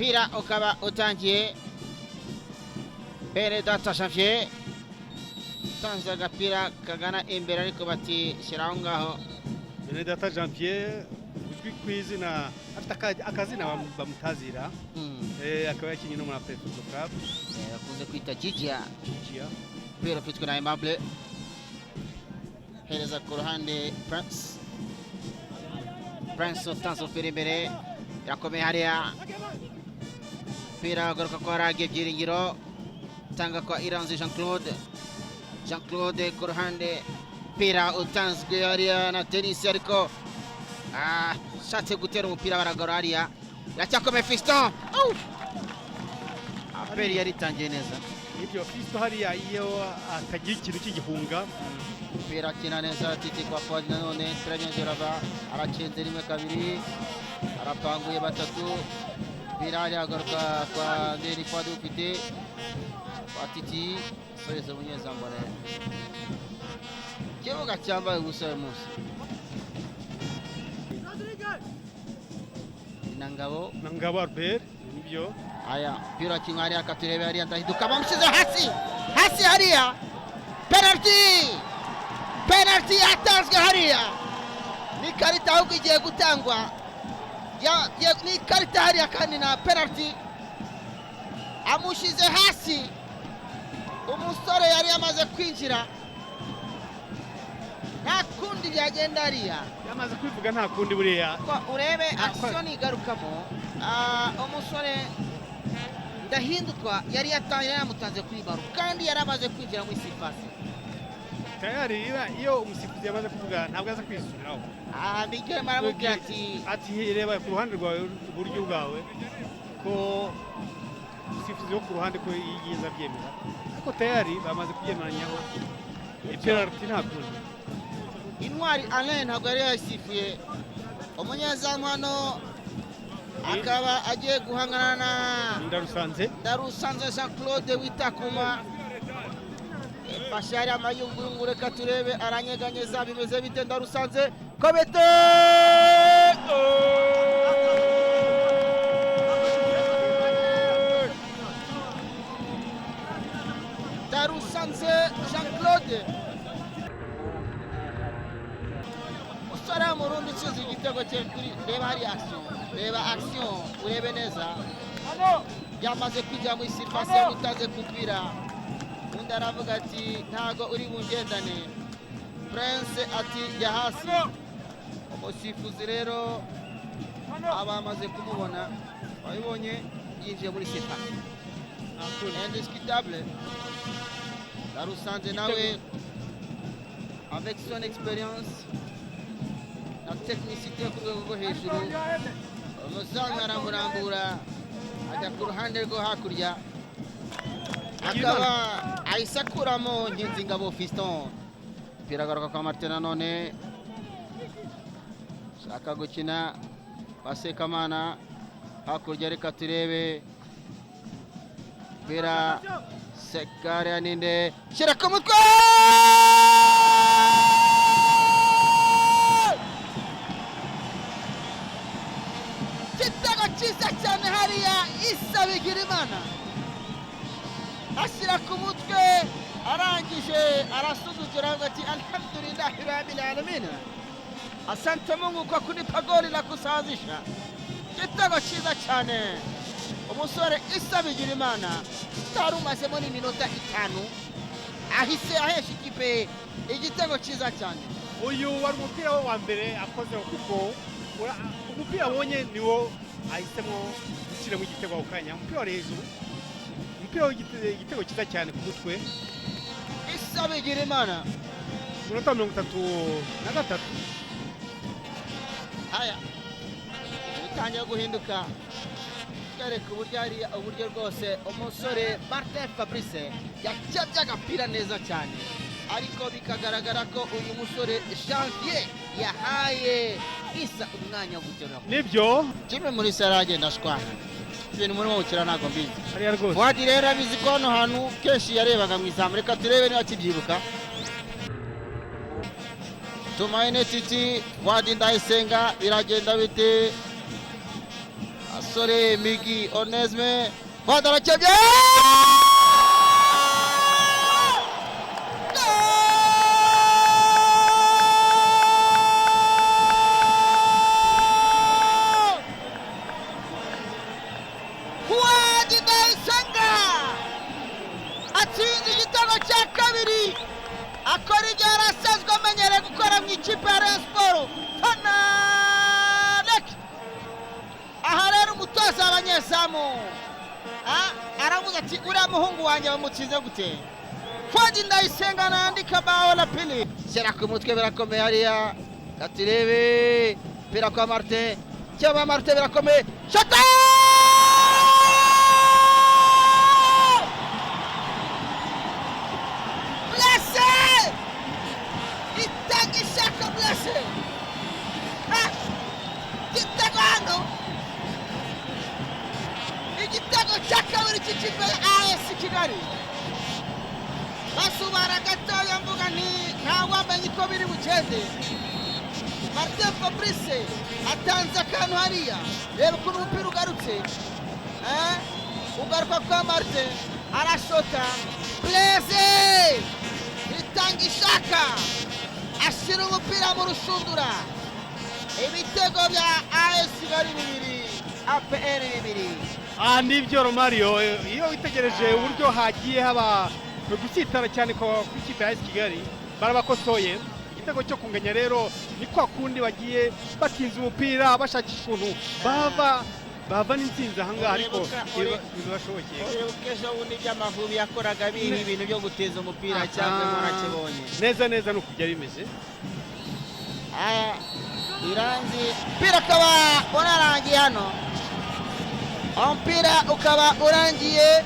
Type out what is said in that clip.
Umupira ukaba utangiye. Bene Data Janvier utanze agapira kagana imbere, ariko bati shyira aho ngaho. Bene Data Janvier uzwi ku izina, afite akazina bamutazira. Akaba yakinnye no muri APR Football Club. Bakunze kwita Gigia. Gigia. Umupira ufitwe na Aimable, hereza ku ruhande Prince. Prince utanze umupira imbere, irakomeye hariya. Umupira ugaruka kwa Rage Byiringiro, tanga kwa Iranzi Jean Claude. Jean Claude ku ruhande, umupira utanzwe hariya na Denis, ariko ashatse gutera umupira baragora hariya. Iracyakomeye, Fiston. Au! APR yari itangiye neza. Nibyo, Fiston hariya iyo atagira ikintu cy'igihunga. Umupira akina neza Titi kwa Fuadi nanone. Très Gerava aracenze rimwe, kabiri, arapanguye batatu. Umupira hariya agaruka kwa Nderi Fuadi, ufite kwa Titi, soreza umunyezamu. Ikibuga cyambaye ubusa uyu munsi na Ngabo. Na Ngabo Albert, nibyo. Aya, mpira wakinwa hariya, katurebe hariya, ndahinduka, bamushyize hasi, hasi hariya. Penalty, penalty yatanzwe hariya, ni ikarita ahubwo igiye gutangwa. Ni ikarita hariya kandi na penalty. Amushyize hasi, umusore yari yamaze kwinjira, nta kundi byagenda hariya. Yamaze kwivuga, nta kundi buriya. Ko urebe action igarukamo, umusore Ndahindukwa yari yatangiye yamutanze kuri ballon kandi yari amaze kwinjira muri surface. Tayari iyo umusifuzi yamaze kuvuga ntabwo aza kwisubiraho. Miguel aramubwira ati ati reba ku ruhande rwawe, iburyo bwawe, ko umusifuzi wo ku ruhande ko yigeze abyemera, ariko tayari bamaze kubyemeranyaho, penalty, nta kundi. Intwari Alain ntabwo yari yayisifuye. Umunyezamu hano akaba agiye guhangana na Ndarusanze. Ndarusanze Jean Claude Witakuma. Fashe hariya amayunguyungu, reka turebe, aranyeganyeza, bimeze bite? Ndarusanze komete. Ndarusanze Jean Claude, umusore w'Umurundi utsinze igitego cye kuri, reba hari action, reba action, urebe neza. Yamaze kwinjira muri surface, yamutanze kupira, undi aravuga ati ntago uri bungendane. Prince ati jya hasi. Umusifuzi rero aba amaze kumubona, wabibonye, yinjiye muri surface. Nta kundi. Indiscutable. Ndarusanze nawe avec son expérience na technicité ku rwego rwo hejuru, umuzamu aramurambura ajya ku ruhande rwo hakurya, akaba ahise akuramo Nkinzingabo Fiston. Umupira agaruka kwa Martin nanone, shaka gukina kwa Sekamana hakurya, reka turebe. Umupira Sekare ninde, shyira ku mutwe. Igitego cyiza cyane hariya, Isa Bigirimana ashyira ku mutwe, arangije arasuzugura, avuga ati alhamdulillahi rabbil alamin, asante Mungu kwa kunipa goli la kusawazisha. Igitego cyiza cyane, umusore Isa Bigirimana utari umazemo n'iminota 5 ahise ahesha ikipe igitego cyiza cyane. Uyu wari umupira we wa mbere akozeho, kuko umupira abonye niwo ahisemo gushyiramo igitego ako kanya. Umupira wari hejuru, umupira igitego cyiza cyane ku mutwe. Isa Bigirimana. Umunota 33. Haya, bitangiye guhinduka, twereka uburyo ari uburyo rwose. Umusore Martin Fabrice yakebye agapira neza cyane, ariko bikagaragara ko uyu musore Janvier yahaye Isa umwanya wo guterura. Nibyo. Jimmy muri sare agenda ashwana, ibintu murimo gukina ntabwo mbizi. Hariya rwose. Fuadi rero abizi ko hano hantu kenshi yarebaga mu izamu, reka turebe niba akibyibuka. Tumaine Titi, Fuadi Ndayisenga, biragenda bite? Umusore Migi Onesme Fadarakebye. Fuadi Ndayisenga atsinze igitego cya kabiri, akora ibyo yari asanzwe amenyereye gukora mu ikipe ya Rayon Sports. Fanarek aha rero umutoza w'abanyezamu aravuze ati uriya muhungu wanjye bamutsinze gute? Fuadi Ndayisenga anandika bao la pili, shyira ku mutwe birakomeye hariya, katurebe mpira kwa Martin, cyaba Martin birakomeye, shota! Blessé! Itangishaka Blessé! Igitego hano! Igitego cya kabiri cy'ikipe ya AS Kigali! Basubara gatoya mvuga nti ntawamenya uko biri bugende. Martin Fabrice atanze akantu hariya, reba ukuntu umupira ugarutse. Ugaruka kwa Martin arashota, Blaise itanga ishaka ashyira umupira mu rushundura. Ibitego bya AS Kigali 2, APR 2. Nibyo Romario, iyo witegereje uburyo hagiye haba gusitara cyane ku ikipe ya AS Kigali, barabakosoye. Igitego cyo kunganya rero ni kwa kundi bagiye batinze umupira bashakisha ukuntu bava n'intsinzi ahangaha, ariko ntibibashobokeye. Uribuka ejo bundi by'Amavubi yakoraga biha ibintu byo guteza umupira cyangwa murakibonye neza neza nuko byari bimeze. Iranzi umupira ukaba unarangiye hano, umupira ukaba urangiye.